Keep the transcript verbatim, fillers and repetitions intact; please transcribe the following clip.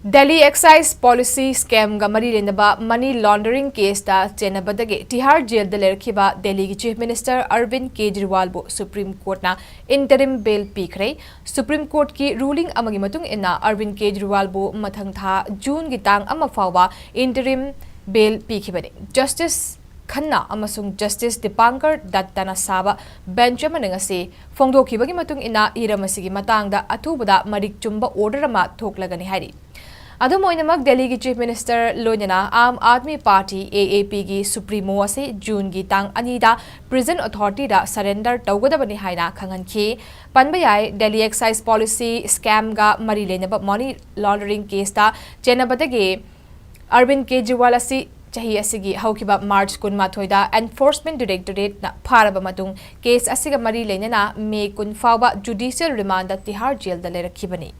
Delhi excise policy scamꯒ ꯃꯔꯤ ꯂꯩꯅꯕ money laundering caseꯇ ꯆꯦꯟꯅꯕꯗꯒꯤ ꯇꯤꯍꯥꯔ ꯖꯦꯜꯗ ꯂꯩꯔꯛꯈꯤꯕ ꯗꯦꯜꯂꯤꯒꯤ Chief Minister Arvind ꯀꯦꯖ꯭ꯔꯤꯋꯥꯜꯕꯨ Supreme Courtꯅ interim bail ꯄꯤꯈ꯭ꯔꯦ꯫ Supreme Courtꯀꯤ ruling ꯑꯃꯒꯤ ꯃꯇꯨꯡ ꯏꯟꯅ ꯑꯔꯕꯤꯟ ꯀꯦꯖ꯭ꯔꯤꯋꯥꯜꯕꯨ ꯃꯊꯪ ꯊꯥ ꯖꯨꯟꯒꯤ ꯇꯥꯡ ꯑꯃ ꯐꯥꯎꯕ interim bail ꯄꯤꯈꯤꯕꯅꯤ꯫ Justice ꯈꯟꯅꯥ ꯑꯃꯁꯨꯡ Justice ꯗꯤꯄꯥꯡꯀꯔ ꯗꯠꯇꯅ ꯁꯥꯕ bench ꯑꯃꯅ ꯉꯁꯤ ꯐꯣꯡꯗꯣꯛꯈꯤꯕꯒꯤ ꯃꯇꯨꯡ ꯏꯟꯅ ꯍꯤꯔꯝ ꯑꯁꯤꯒꯤ ꯃꯇꯥꯡꯗ ꯑꯊꯨꯕꯗ ꯃꯔꯤꯛ ꯆꯨꯝꯕ order ꯑꯃ ꯊꯣꯛꯂꯒꯅꯤ ꯍꯥꯏꯔꯤ꯫ ꯑꯗꯨꯝ ꯑꯣꯏꯅꯃꯛ, ꯗꯦꯜꯂꯤꯒꯤ Chief Minister ꯂꯣꯏꯅꯅ ꯑꯥꯝ ꯑꯥꯗꯃꯤ ꯄꯥꯔꯇꯤ, AAPꯒꯤ supremo ꯑꯁꯤ ꯖꯨꯟꯒꯤ ꯇꯥꯡ ꯑꯅꯤꯗ prison authorityꯗ surrender ꯇꯧꯒꯗꯕꯅꯤ ꯍꯥꯏꯅ ꯈꯪꯍꯟꯈꯤ꯫ ꯄꯟꯕ ꯌꯥꯏ, Delhi excise policy scamꯒ ꯃꯔꯤ ꯂꯩꯅꯕ money laundering caseꯇ ꯆꯦꯟꯅꯕꯗꯒꯤ ꯑꯔꯕꯤꯟ ꯀꯦꯖ꯭ꯔꯤꯋꯥꯜ ꯑꯁꯤ ꯆꯍꯤ ꯑꯁꯤꯒꯤ ꯍꯧꯈꯤꯕ March ꯀꯨꯟꯃꯥꯊꯣꯏꯗ Enforcement Directorateꯅ ꯐꯥꯔꯕ ꯃꯇꯨꯡ case ꯑꯁꯤꯒ ꯃꯔꯤ ꯂꯩꯅꯅ May ꯀꯨꯟ ꯐꯥꯎꯕ judicial remandꯗ ꯇꯤꯍꯥꯔ ꯖꯦꯜꯗ ꯂꯩꯔꯛꯈꯤꯕꯅꯤ꯫